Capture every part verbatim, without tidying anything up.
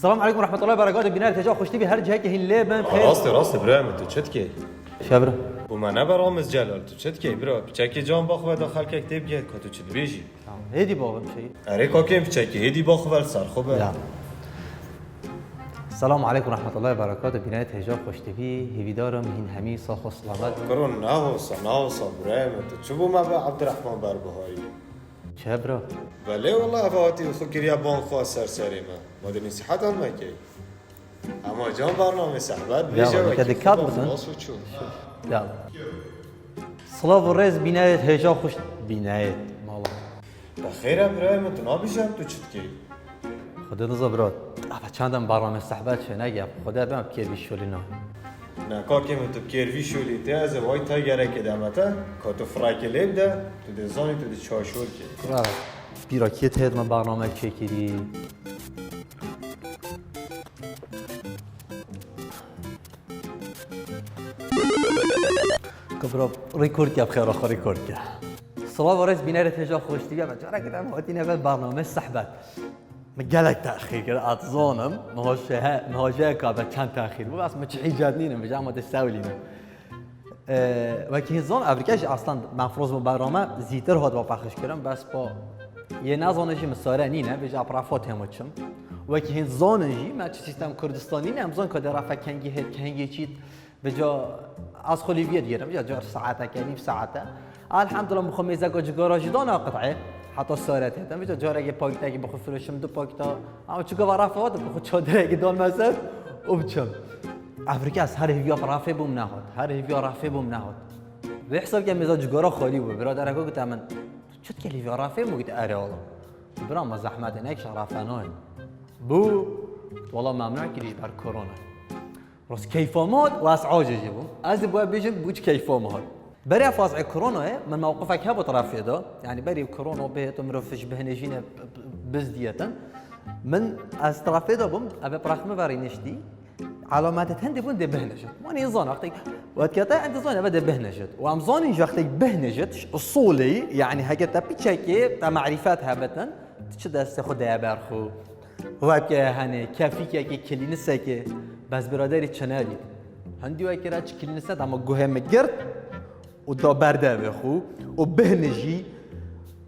Selam aleykum rahmetullahi berekatuh. Bîner têja xweştî bî her cihekê hîn lê bin. Xêr. Rast e, rast e, birayê min, tu çi dikey? Şevre. Bû me ne beramis Celal, tu çi dikey, bira? Piçekê can baxwe da xelkek tê bigê, ka tu çi dibêjî? Tamam. Hêdî bavim şey. Erê kakê min piçekê, hêdî baxwe li ser xwe be. Ya. Selam aleykum rahmetullahi berekatuh. Bîner têja xweştî bî. Hêvîdarim hîn hemî sax û selamet. Kuro, ne hosa, ne hosa, birayê min, tu çi bû me be Abdurrahman Berbiharî? Çi bira? Belê wela, ev hatî xwe kiriya ban xwe ser serê me. Ma di nîsîhetan me key. Ama can bernamê sehbet Ya, bêje weke wekî dikat xwe bitin. Nas û çû. Ya. Silav û rêz bînayet hêja xweş bînayet. Mala. Te xêr e birayê min, tu nabêjî em tu çi dikey? Xwedê diza bira. Ava çend em bernamê sehbet çêneke. Xwedê bem kêr vî şolîna. Ne kakê min, tu kêr vî şolî tê, ez ê way te gerekê deme te, ka tu firekê lê bide, tu dê zanî tu dê çaşor kê. Kura, bîra kê têt me bername çêkirî? Kibra, record ke, bi xêra xwe record ke. Silav û rêz bînerê têja xweştî be. Careke te em hatîne ve bername sehbet. Min gelek texîr kir, ez dizanim. Niha jê he-, niha jê ka be çend texîr bû, bes min çi hîcet nînim, vêca ma tê sewlînim. Ee, wekî hîn zan, evrike jî aslan mefroz bû bername zîtir hat ve pexişkirin, bes pa yê nezane jî min sare nîne, vêca eprafa têmo çim. Wekî hîn zanin jî, me çi sîstem Kurdistan nîne, em zan ka dê refe kengî hêt, kengî çît, vêca ez xwe lîviyê digerim, vêca car saeteke, nîv saete. Elhamdulillah, min xwe mêzeka cigara jî dana qit'ê. Heta sare têtim, vêca carekê pakîtekî bi xwe firoşim, du pakîta. Ama çi gava rafa hat, bi xwe çadirekî dan me ser û biçim. Evrike ez her hêviya bi rafê bûm nehat. Her hêviya rafê bûm nehat. Vê hesab ke mêza cigara xalî bû. Biradereke gote min, "Tu çi dikê hêviya rafê?" Min gote, "Erê wala." Bira me zehmetê nekişe rafe nayê. Bû, wala memnun kirî ji ber korona. Rast keyfa me hat û ez aciz jî bûm. Ez ê bo we bêjim bo çi keyfa me hat. Berê fazê koronayê min mewqifek hebû tarafê de. Yanî berê korona bihêt û mirov ji bihnêjînê b-, b-, bizdiyêtin. Min ez tarafê de bûm, ev pirax min verî niştî. Elametê hindê bûn dê bihnêjit. Wan ê zana wextê wetkete em dê zanî ev dê bihnêjit. Û em zanîn ji wextê bihnêjit, usulê, yanî heke te piçekê, te marîfet hebitin, tu çi destê xwe deye ber xwe. Weke hene, kefîkekê, kilînisekê, bes biraderî çi nedît. Hindî wekî re çi kilînise, dema guhê min girt û da berdevê xwe û bihnijî,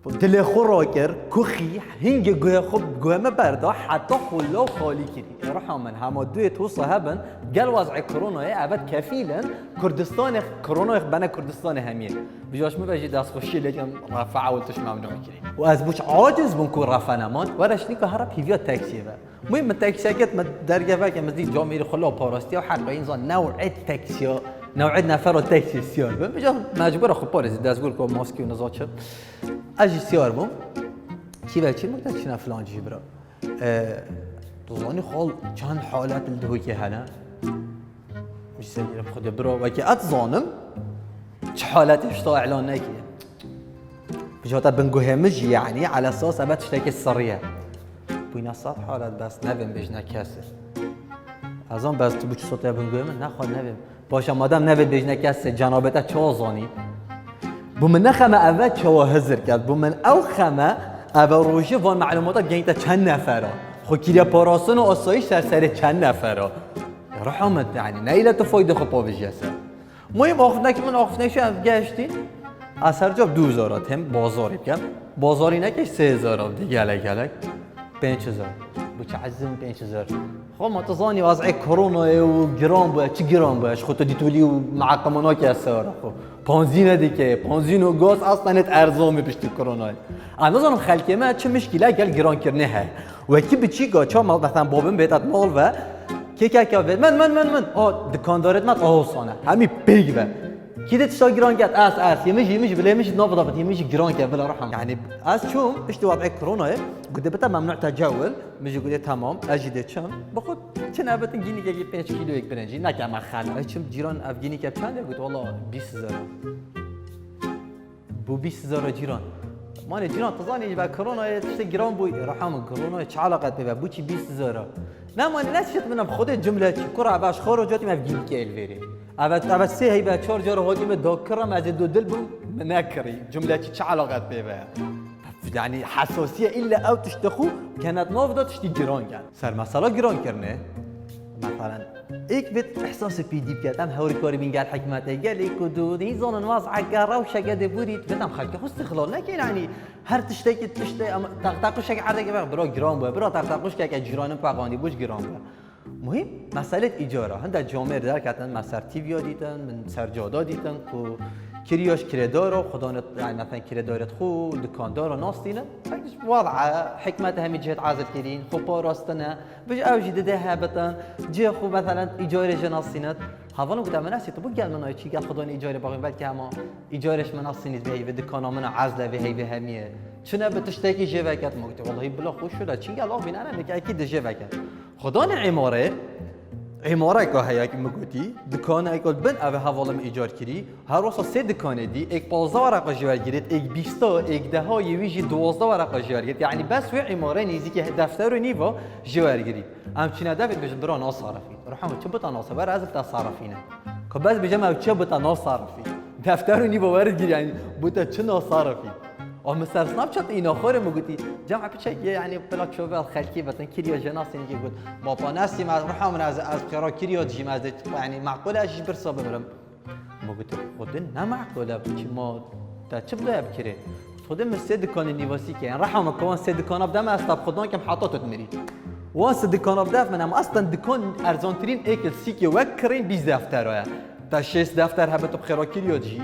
dilê xwe rakir, kuxî, hingê guhê xwe, guhê min berda, heta xwe law xalî kirî. Ê ruha min, hema duyê tosa hebin, gel wez'ê koronayê, evet kefîl in, Kurdistanê, koronayê bene Kurdistanê hemiyê. Bi caş min ve jî destxweşiyê lêkin refe ewil tişt memnun kirî. Û ez bû çi aciz bûm ku refe neman, were şinîka here pîviya teksiyê ve. Muhîm min teksiyê ket me dergeveke min dî camêrî xwe la parastiya û heqa însan new'ê teksiya, new'ê nefera teksiyê siyar bin. Vêca mecbûra xwe parêzî destgûr ku maskî û niza çi. Ez jî siyar bûm. Kî ve çi min te çine filan cî bira. E, tu zanî xal çend halet li Duhokê hene? Ji ser girê xwe de bira, wekî ez zanim, çi haletê ji te îlan nekiriye. Bijata bin guhê min jî, yanî, ala esas eve tiştekê sirrî ye. Bûyne sed halet bes nevên bêjne kesê. Ez zan bes tu bû çi soteye bin guhê min, nexwe nevên. Paşa madem nevê bêjne kesê, cenabê te çawa zanî? Bû min nexeme eve çawa hizir ket. Bû min ew xeme eve rojê van melûmata bigehînte çend nefera. Xwe kiriye parastin û asayîş ser serê çend nefera. Ruha min, yanî, ne île tu faydê xwe pavêjiye ser. Muhîm, axiftinekî min, axiftinekî ev geştî. Ez her ca bi du hezar têm, bazarî bikem. Bazarî nekê sê hezar dî gelek gelek. Pênc hezar. Bu çi ezim pênc hezar. Xwe ma tu zanî, wez'ê koronayê û giran bûye, çi giran bûye. Ji xwe tu dîtolî û meqemanakê ez sewara xwe. Panzîne dike, panzîn û gaz aslen hêt erzan bû piştî koronayê. Ez nizanim xelkê me çi mişkîle gel girankirinê heye. Wekî biçîka ça mal, mesela babim bêta mal ve, kêkeke vê, min, min, min, min, o dikandarêt me taho sane. Hemî pêk ve. Kî dê tişta giran ket, ez, ez, yemiş, yemiş, bile yemiş, nav da bit, yemiş giran ket, bila raham. Yani, ez çûm, işte wez'ê koronayê, gude bita memnu tecawül, min jî gude tamam, ez jî dê çim. Bi xwe çi nebetin gînîkekî pênc kîloyek birinci, neke me xel. Ez çim cîran ev gînîke çend e, got, wala bîst hezar. Bû bîst hezar cîran. Mane cîran, tu zanî, ji ber koronayê tiştê giran bû. Reha min, koronayê çi eleqet pê ve? Bû çi bîst hezar? Ne mane, ne şit min em xwedê cumle çi. Kura, ev ji xwe ro cotî me ev gînîkê el verê. Ev, ev sê heybe çar car hotî me do kirim, ez ê do dil bûm, me nekirî. Cumle çi, çi eleqet pê ve? Yani hesasiye illa ew tiştê xwe kenet nav da tiştî giran ken. Ser mesela giran kirine. Meselen, êk bit ihsasê pî dî biket. Em hewrîkarî bîn gel hikmetê, gelê ku dû, hîn zanin wazeke, rewşeke de bûrît, bit em xelkê xwe îstixlal nekin, yani her tiştekî tiştê, em teqtequşek erdekê be, bira giran bûye, bira teqtequşkeke cîranin pexandî bû, giran bûye. Muhîm, mesele îcara. Hinde camêr derketin, me ser T V'ya dîtin, min ser cada dîtin ku kiriya ji kirêdara, xwe dane, yani, mesela kirêdarê xwe, dikandara nastînin. Wada hikmet hemî cihêt ezil kirîn, xwe parastine. Bi ew jî dide hebitin, cihê xwe, mesela, îcarê jê nastînin. Hevalin gote, "Min nesî, tu bû gel min ayê çî gel xwe dane îcarê baxîn, belkî hema îcarê ji min nastînî vê heyvê dikana min a ezle vê heyvê hemiyê. Çi ne bi tiştekî jê veket." Ma gote, "Wellahî bila xwe şûle çî gel axîn, ene, belkî ekî di jê veket." Xwedanê îmarê, îmareka heye ki min gotî, dikaneka li bin ev hevalê min îcar kirî, her wisa sê dikanê dî, êk pazdeh wereqa jê wergirêt, êk bîsta, êk deha yê wî jî duwazdeh wereqa jê wergirêt. Yani bes wê îmarê nêzîkî defter û nîva jê wergirî. Em çîne devê dibêjin, bira nasarifî. Ruha min çi bita nasa, wer ez bita sarifîne. Ka bes bêjem ew çi bita nasarifî. Defter û nîva wergirî, yani bita çi nasarifî. A min ser Snapchat îna xorê min gotî, cem piçek ye, yani, pila çove xelkî vetin, kiriya jê nasînî ki got, "Bapa nesî me, ruha min ez, ez xêra kiriya dijîm, ez de, yani, meqûl e, ez jî birsa bimirim." Ma gote, "Xwedê ne meqûl e, çi ma te çi bide bikirê?" Xwedê min sê dikanê nîva sîkê, yani, ruha min ka wan sê dikana bide me, ez te bi Xwedan kim heta tu dimirî. Wan sê dikana bide min, em aslen dikan erzantirîn êk li sîkê wek kirîn bîst defter e. Te şêst defter hebe tu bi xêra kiriya dijî.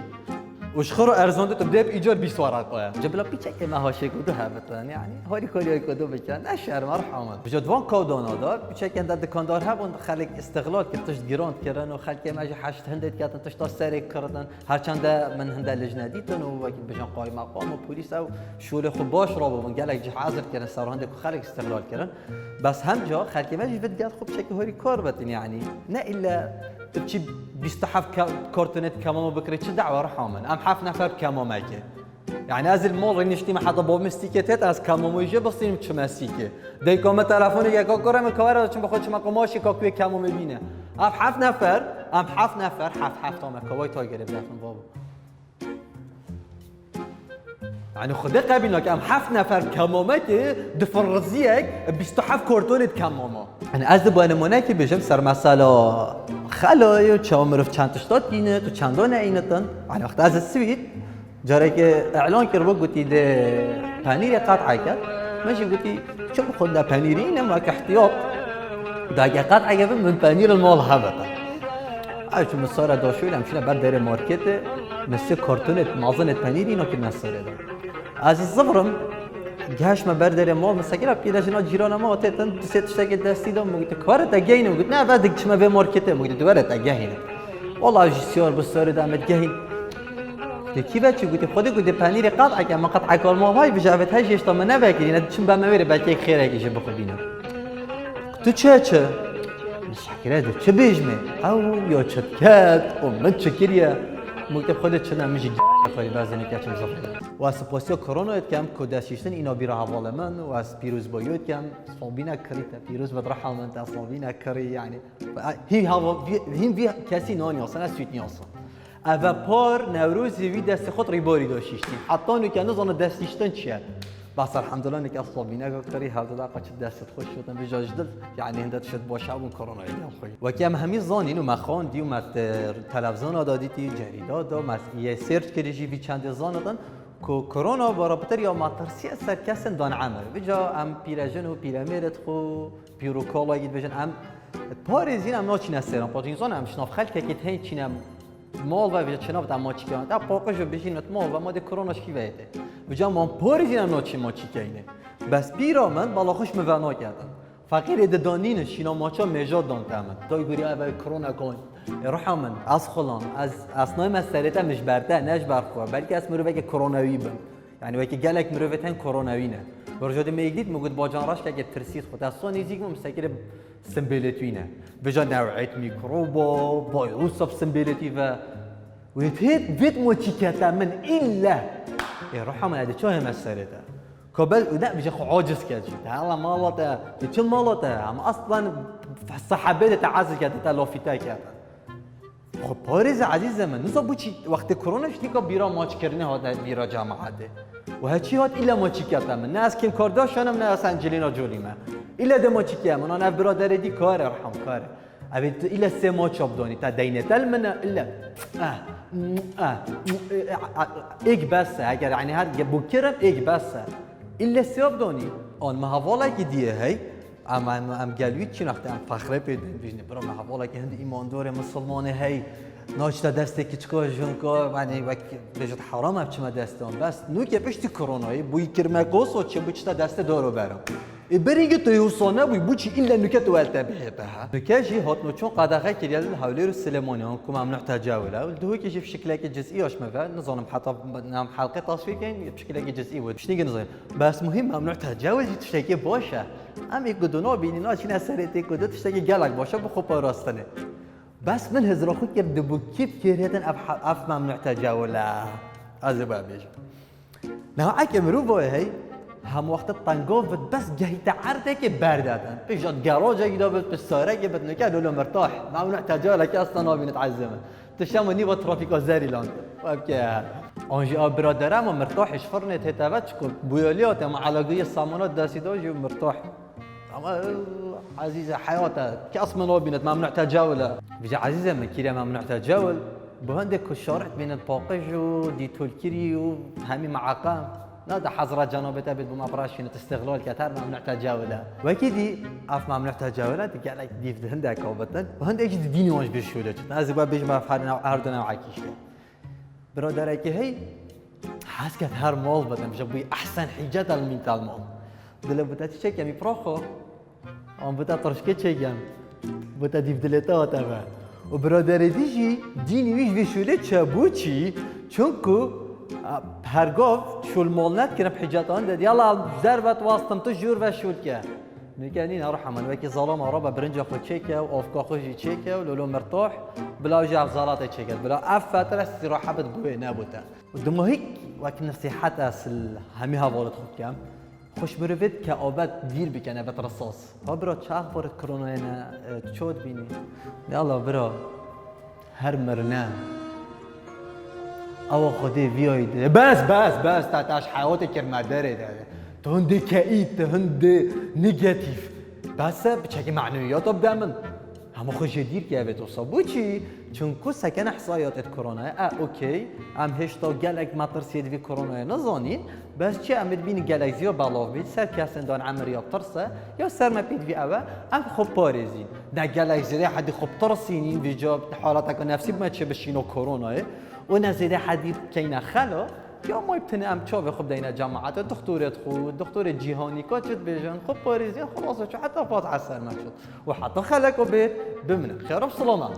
Û ji xwe re erzan de tu bi dê bi îcar bîst wereqa ye. Ji bila piçekê me haşê ku du hebitin, yani, harî harî ku du bikin. Ne şerm, erhamin. Bi jod van kawdana dar, piçekên de dikandar hebûn, xelk îstixlal kir, tişt giran kirin û xelkê me jî heşt hindê diketin, tişta serê kiritin. Her çende min hinde lijne dîtin û wekî bijan qaymeqam û polîs ew şûlê xwe baş rabûbûn. Gelek cih ezir kirin, ser hindê ku xelk îstixlal kirin. Bes hemca xelkê me jî vê diket xwe piçekî harî kar bitin, yani. Ne îlle tu biçî bîst û heft ke-, kartonê kemamo bikirî, çi dawa ruha min? Em heft nefer bi kemamekê. Yani ez li mal rêniştîme heta bo min sîkê têt, ez kemamoyê jê bistînim çime sîkê. Dayika min telefonê yeka kure min ka were çim bi xwe çime qumaşê ka ku yê kemamê bîne. Ev heft nefer, em heft nefer, heft heft me ka way tay gerê bidefin babo. Yani Xwedê qebîl nake, em heft nefer kemamekê difin riziyek bîst û heft kartonê di kemama. Yani ez di bo nimûnekî bêjim ser mesela xelayê û çawa mirov çend tişta dînit û çenda neynitin. Yani wexta ez li Swîd carekê îlan kir, bû gotî dê penîrê qet'e ket. Min jî gotî, "Çi bi xwe de penîrî ne, weke ihtiyat." Dagê qet'e kevin min penîr li mal hebite. Ew çi min sare da şûl, em çûne ber derê marketê, min sê kartonê mazinê penîrî nakirine serê de. Ez zivrim, geşme ber derê mal, min sekira pîre jina cîrana me hatêtin, du sê tiştekê destî da, min gote, "Kare te gehîne?" Min gote, "Ne, ve dik çime vê marketê." Min gote, "Di were te gehîne." Wala jî siyar bi serê de me gehîn. Gote, "Kî ve çi?" Gote, "Xwedê gote penîrê qet'e ke, min qet'e kar mal hay, bije evet hej hêşta min nevekirîne, çim be me wêrê belkî xêrekî jê bixwe bîne." Tu çi çi? Şekire de çi bêjme? Ew ya çi diket û min çi kiriye? Min gote, "Xwedê çi ne, min jî xwedî bezini keçim zafre." Wa spasiya korona dikem ku destiştin îna bîra hevalê min û ez pîrozbayiyo dikem. Sabîne kirî te pîroz bid, reha min te sabîne kirî, yani. Hî hava, hîn vî kesî naniyasa, ne Swîd niyasa. Eve par Newrozê wî destê xwe rîbarî de şiştî. Heta nuke nizane destiştin çi ye. Bas elhamdulillah nuke sabîneka kirî, her du deqa çi destê xwe şotin, vêca ji dil, yani hinde tişt baş hebûn koronayê gel xwe. Wekî em hemî zanîn û me xwendî û me te-, televizona da dîtî, cerîda da, me yê sêr kirî jî vî çendê zanitin ku korona bara pitir ya matirsiye ser kesên dan emir. Vêca em pîrejin û pîremêrê xwe, pîr û kala yî dibêjin, em parêzîn, em naçîne sêran. Paşîn zan em şinav xelkekî heyî çîne mal ve, vêca çi navê te maçî kirin. Te paqij û bijîn et mal ve, ma dê korona şî ve yê tê. Vêca man parêzîn em naçîn maçî keyne. Bes pîra min bala xwe ji min ve naketin. Feqîrê didanînin şîna maça mêja dan te min. Tay gurî ev korona kon. Ê ruha min, ez xulam, ez, ez nayme serê te, min ji ber te, ne ji ber xwe. Belkî ez mirovekî koronawî bim. Yani wekî gelek mirovê tên koronawî ne. Berjodê me yek dît, min got, "Bacan raşkeke tirsît xwe." Te son nêzîk bû, min sekirê simbêlêt wî ne. Vêca new'êt mîkroba, vayrusa bi simbêlêtî ve. Wê têt, vêt mo çî kete min îlle. Ê ruha min, edê çawa heme serê te? Ka bel, ne, vêca xwe aciz ke jî. Te hela mala te, te çi mala te? Em aslan sahabê de te aciz kete, te lafî te kete. Xwe parêze ezîzê min. Niza bû çi wextê korona jî dîka bîra maçkirinê hate bîra cemaetê. Û heçî hat île maçî kete min. Ne ez Kim Kardashian im, ne ez Angelina Jolie me. Île de maçî keye min. An ev biraderê dî kar e, erham kar e. Ev ê tu île sê maça bidonî. Te deynê tel min e, île. Eh, eh, eh, êk bes e. Eger, yanî her ge-, bû kirim, êk bes e. Île sê bidonî. An me hevalekî dîye hey. Em, em, em gel wî çi nexte em fexrê pê dibîjne. Bira me hevalekî hind îmandorê misilmanê hey. Naçte destê kiçika jinka, yanî wek bêjit heram ev çime destê wan. Bes nûke piştî koronayê bûyî kirme koso çi bû çite destê doro bero. Ê berî gi tu wisa nebûyî bû çi îlle nûke tu wel te bihête ha. Nûke jî hatno çon qedexe kiriye li Hewlêr û Silêmaniyan ku Memnûh Tecawil e. Li Duhokê jî fişikilekê cizî aşme ve, nizanim heta em helqê tasvîr keyin, fişikilekê cizî bû. Tiştî nizanim. Bes muhîm Memnûh Tecawil jî tiştekî baş e. Em ê ku dona bînî naçîne serê tê ku di tiştekî gelek baş e bi xwe parastinê. Bes min hizra xwe kir di bû kî kêrêtin ev, ev Memnûh Tecawil e. Ez ê bibêjim. Newekê mirov hey hem wexta tengav bit bes gehîte erdekê berdedin. Pişt gerojekî de bit, pişt sarekê bit, nûke lolo mirtah. Memnûh Tecawil e ke asla nabînit ezê min. Tu şema nîva trafîka zerî lan. Webke. An jî a biradere ma mirtahê ji firnê tête ve çiku bûyolî hate ma elagiyê samana destî da jî mirtah. Ama, e, ezîze heyat e. Kes min nabînet, Memnûh Tecawil e. Vîca ezîze min kîre Memnûh Tecawil. Bi hindê ku şaret bînet paqij û dîtolkirî û hemî meaqa. Na de hezra cenabê te bêt bi me bireşînet îstixlal ket her Memnûh Tecawil e. Wekî dî ev Memnûh Tecawil e, di gelek dîv di hindek abitin. Bi hindek jî di dînî wan jî bêşûlê çitin. Ez ê we bêjim ev her new, her du newekî şiye. Biraderekî hey hez ket her mal bidim, ji bûyî ehsen hîcet el mîn tel mal. Dilê bite çi çêkem î piraxo? An bite tirşkê çêkem. Bite dîv dilê te hate ve. Û biraderê dî jî dînî wî ji vê şûlê çebû çî. Çunku, a, hergav şûl mal nedikirin hîcetan de. Yala zer ve twastim tu jûr ve şûl ke. Nûke nîn, erhaman, wekî zalam araba birinca xwe çêke û avka xwe jî çêke û lolo mirtah, bila jî ev zalatê çêke. Bila ev fetre sîrahe bit bûyê nebûte. Û dimahîk wek nesîhet ez li hemî hevalêt xwe dikem. Xweş mirovêt ke abet vîr bikene, bet risas. Ha bira, çi axbaret koronayê ne, e, tu çawa dibînî? Yala bira. Her mirine. Ewa Xwedê vî ayî de. Bes, bes, bes, te, te ji heyatê kir me derê de. Tu hindê keît, tu hindê negatîf. Bes e, piçekî manewiyata bide min. Hema xwe jê dîr ke evê dosa. Bo çî? Çunku sekene ihsaiyatê di koronayê. E, okey. Em hêşta gelek metirsiyê di vî koronayê nizanîn. Bes çi em ê dibînin gelek ziya belav bît, ser kesên dan emir ya tirs e, ya ser me pêdivî ew e, em xwe parêzîn. Ne gelek zêde hedî xwe bitirsînîn, vêca halateke nefsî bi me çêbişîno koronayê û ne zêde hedî bikeyne xela, ya may bi tenê em çavê xwe bideyne cemaetê, dixtorê xwe, dixtorê cîhanî ka çi dibêjin, xwe parêzîn, xelas çû heta Fatiha ser me çût. Û heta xeleko bêt, bimînin. Xêr û silama.